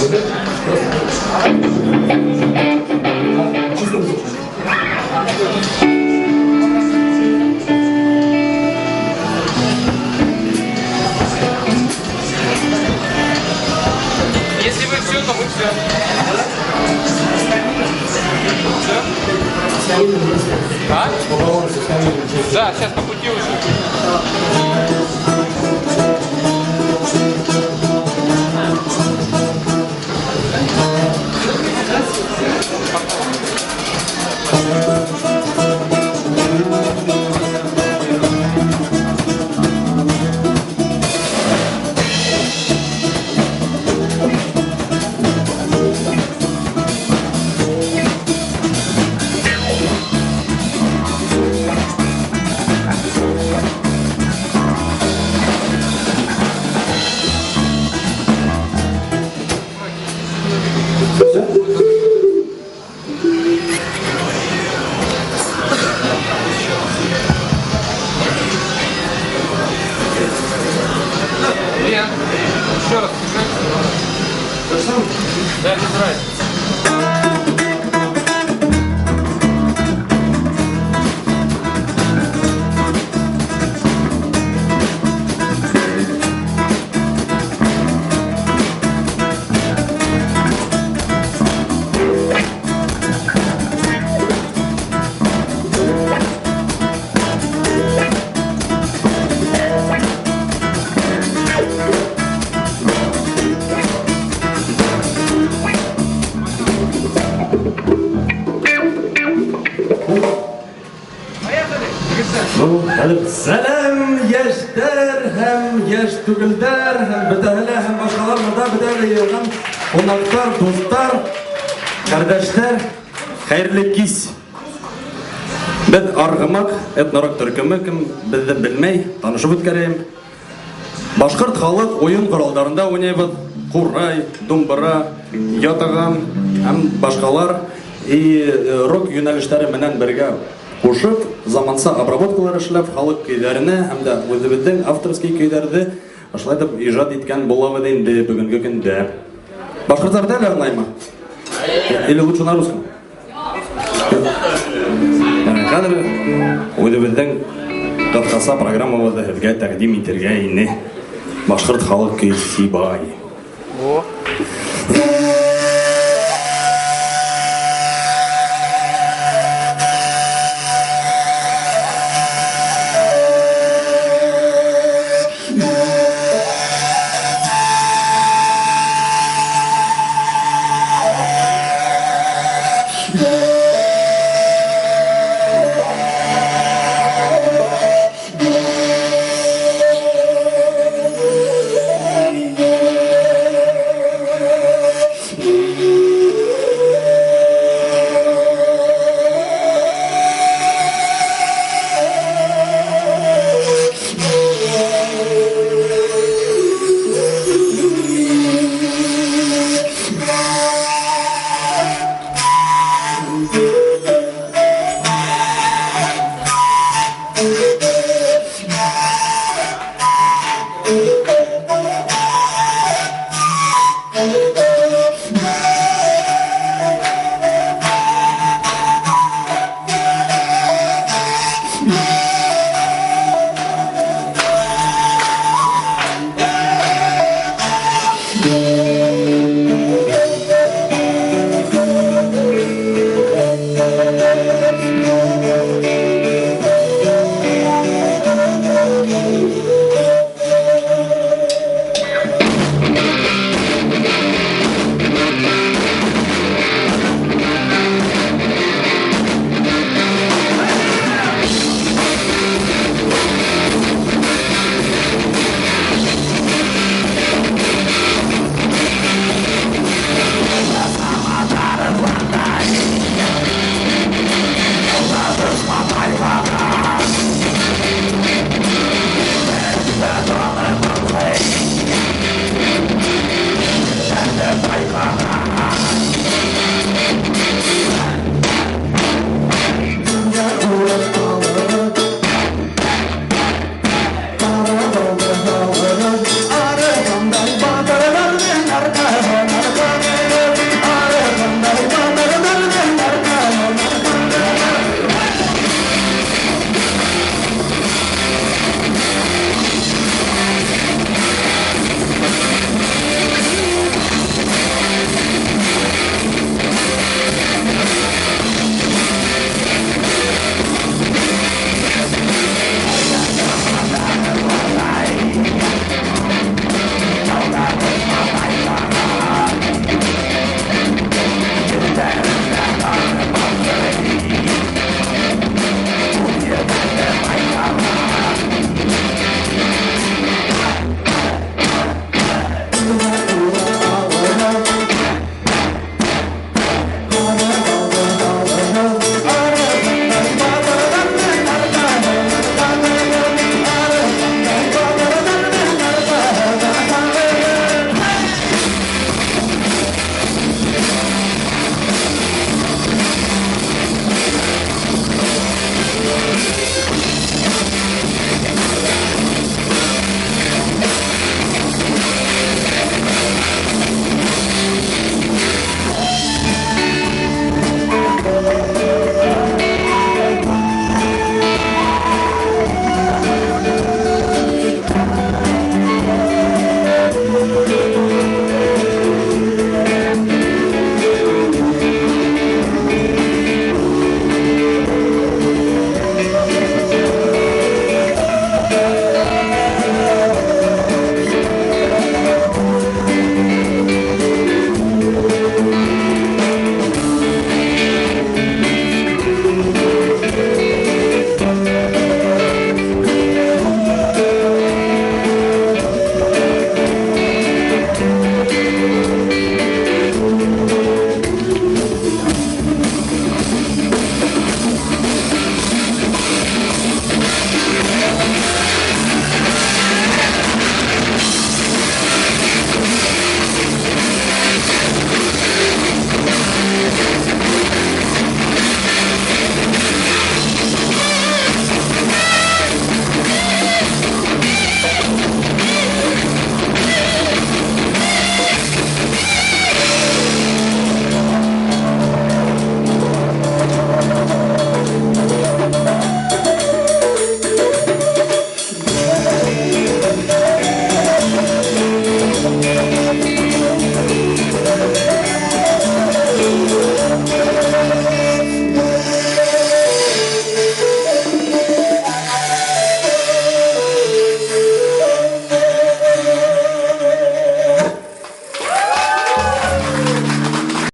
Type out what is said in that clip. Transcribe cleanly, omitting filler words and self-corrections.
Если вы все, то мы все. Все? А? Да, сейчас по пути уже. Лен, еще раз скажи. Да, без разницы. Сәләм, йәштәр һәм йәш түгелдәр һәм бөтәһе һәм башҡалар бында бөтәһе йыйылған ҡунаҡтар, дуҫтар, ҡәрҙәштәр, хәйерле кис. Беҙ Арғымаҡ этнорок төркөмө, кем беҙҙе белмәй, танышып үткәрәйем. Башҡорт халыҡ уйын ҡоралдарында уйнайбыҙ. Ҡурай, думбыра, ятаған һәм башҡалар. И рок йүнәлештәре менән бергә ҡушып, заманса обработкалар эшләп, халыҡ көйҙәренә һәм дә үҙебеҙҙең авторский көйҙәрҙе ошолай итеп ижад иткән булабыҙ инде бөгөнгө көндә. Башҡорттар теле аңлаймы? Или лучше на русском? Хәҙер үҙебеҙҙең ҡыҫҡаса программабыҙҙы һеҙгә тәҡдим итергә ине. Башҡорт халыҡ көй Сибай. О.